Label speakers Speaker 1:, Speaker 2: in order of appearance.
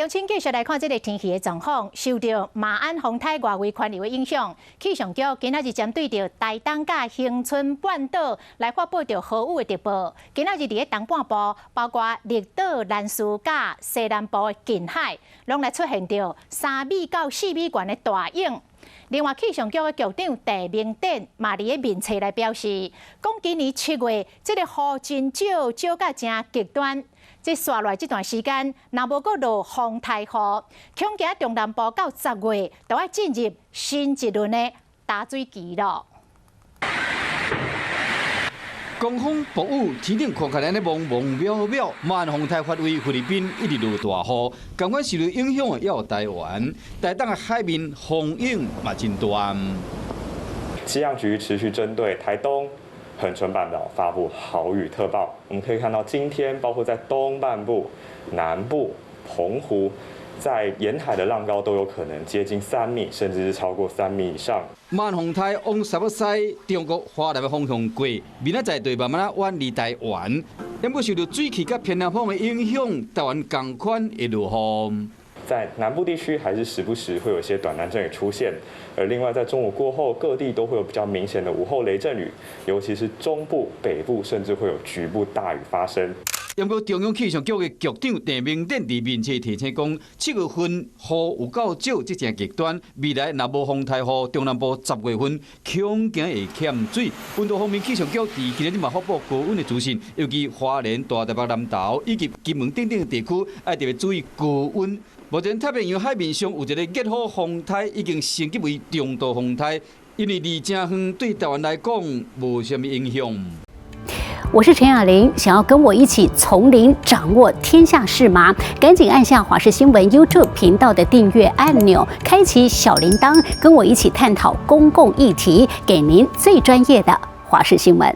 Speaker 1: 鄉親繼續來看這个天氣的狀況，受著馬鞍風颱外圍環流的影響，氣象局今仔日針對著台東佮恆春半島來發布著豪雨的特報。今仔日佇咧東半部，包括綠島、蘭嶼佮西南部的近海，攏來出現著3米到4米懸的大湧。另外，氣象局的局長鄭明典嘛佇咧面冊來表示，講今年7月這个雨真少，少甲誠極端。這紲落來這段時間，若無閣落風颱雨，恐驚中南部到10月就愛進入新一輪的大水期囉。
Speaker 2: 狂風暴雨，天頂看起來按呢濛濛渺渺，馬鞍風颱發威，菲律賓一直落大雨，仝款受著影響的也有台灣，台東的海面風湧嘛真大。
Speaker 3: 氣象局持續針對台東、恆春半島發布豪雨特報。我們可以看到，今天包括在東半部、南部、澎湖，在沿海的浪高都有可能接近三米，甚至是超過3米以上。
Speaker 2: 馬鞍風颱往沙北西，中國華南的方向過，明仔載就慢慢仔遠離台灣。不過受著水汽佮偏南風的影響，台灣仝款會落雨。
Speaker 3: 在南部地區還是時不時會有一些短暫陣雨出現，而另外在中午過後，各地都會有比較明顯的午後雷陣雨，尤其是中部、北部，甚至會有局部大雨發生。
Speaker 2: 不過中央氣象局的局長鄭明典佇面冊提醒講，7月份雨有夠少，這誠極端。未來若無風颱雨，中南部10月份恐驚會欠水。溫度方面，氣象局佇今仔日嘛發布高溫的資訊，尤其花蓮、大台北南投以及金門等等的地區，愛特別注意高溫。目前太平洋海面上有一个熱火風颱已經升級為中度風颱，因為離誠遠，對台灣來講無啥物影響。
Speaker 4: 我是陳雅玲，想要跟我一起從零掌握天下事嗎？趕緊按下華視新聞 YouTube 頻道的訂閱按鈕，開啟小鈴鐺，跟我一起探討公共議題，給您最專業的華視新聞。